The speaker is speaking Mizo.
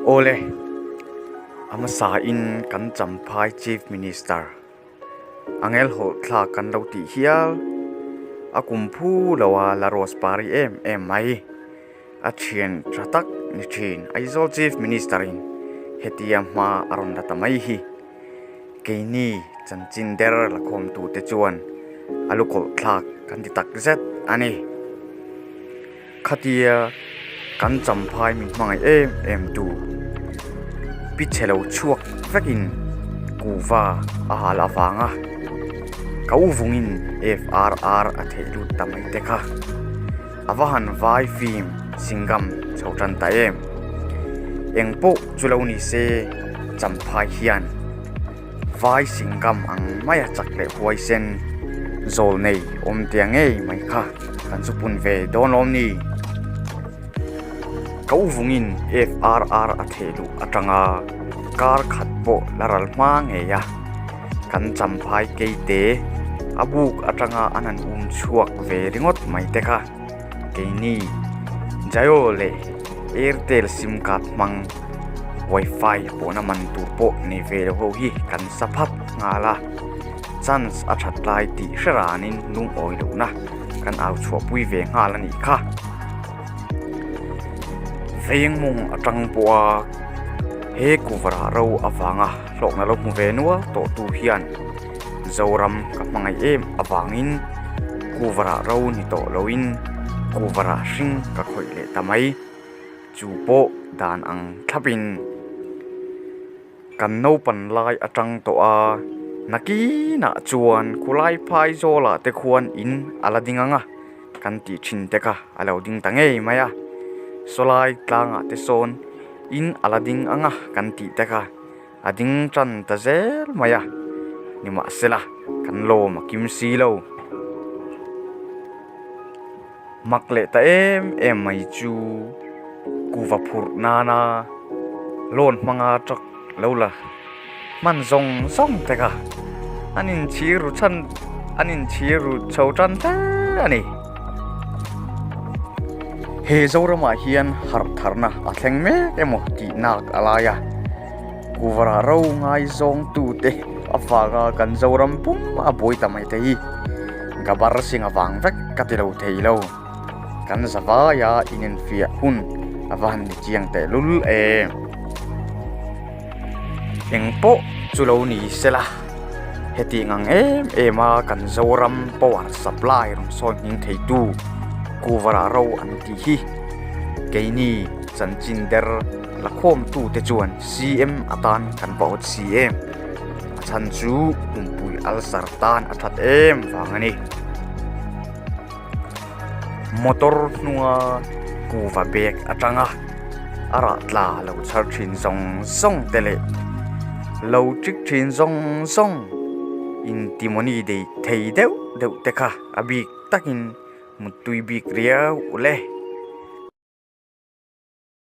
Awle, a hmasa in kan Champhai Chief Minister Angel hawlh thlak kan lo tih hial a kum phu lo a la rose pari em em mai. A thian tha tak ni thin Aizawl Chief Minister in hetia hma a rawn la ta mai hi. Keini chanchin der la khawmtu te chuan a lukawlh thlak kan ti tak zet a ni. Khatia kan champhai min hmangaih em em tu pi chhe lo chhuak vekin kuhva a hal avanga ka u vungin FRR a theih lut ta mai te kha. A va han vai fim Singham chho tan ta em. Eng pawh chu lo ni se Champhai hian vai Singham ang maia chak leh huaisen zawl nei awm tia ngei mai kha kan chu pun ve dawn lawm ni. Ka u vungin FRR a theh luh atanga kar khat pawh la ral hma ngei a. Kan Champhai keite a buk atanga an han um chhuak ve ringawt mai te kha keini Jio leh Airtel sim card hmang wifi pawhna man tur pawh nei ve lo ho hi kan sa phat nghal a, chance a that lai tih hre ranin lungawi lohna kan au chhuahpui ve nghal a nih kha. Vengmawng atang pawha he kuvarah ro avanga hlawkna lo hmu ve nual tawh tu hian Zoram ka hmangaih em avangin kuvarah ro ni tawh loin kuvarah hring ka khawih leh ta mai. Chu pawh dan ang thlapin kan naupan lai atang tawh a, nakinah chuan khulai phai zawlah te khuan in a la ding ang a, kan tih thin te kha a lo ding ta ngei mai a, sawlai tlangah te sawn in a la ding ang a kan tih te kha a ding tan ta zel mai a, nimahsela kan lawm a kim si lo. Mak leh ta em em mai chu kuva phurh nana loan hmanga truck lo la hman zawng zawng te kha an inchhir ru chhan an inchhir ru chho tan hle a ni. He Zoramah hian harh tharna a thleng mek emaw tih nak a lai a, kuvarah ro ngaizawngtute avanga kan Zoram pum a buai ta mai te hi Gabar Singh avang vek ka ti lo thei lo. Kan zavaia inenfiah hun a va han ni chiang tehlul em. Eng pawh chu lo ni sela, heti ngang em em a kan Zoram power supply rawn sawi hming theitu Kuvarah ro an tih hi keini chanchin der la khawmtute chuan CM atan kan va awt si em? A chhan chu pumpui ulcer tan a that em vang a ni. Motor hnunga kuva bag atanga a rah tla lo chhar thin zawng zawng te leh lo trick thin zawng zawng intimawni dei thei deuh deuh te kha a bik takin muttui bik riau ule.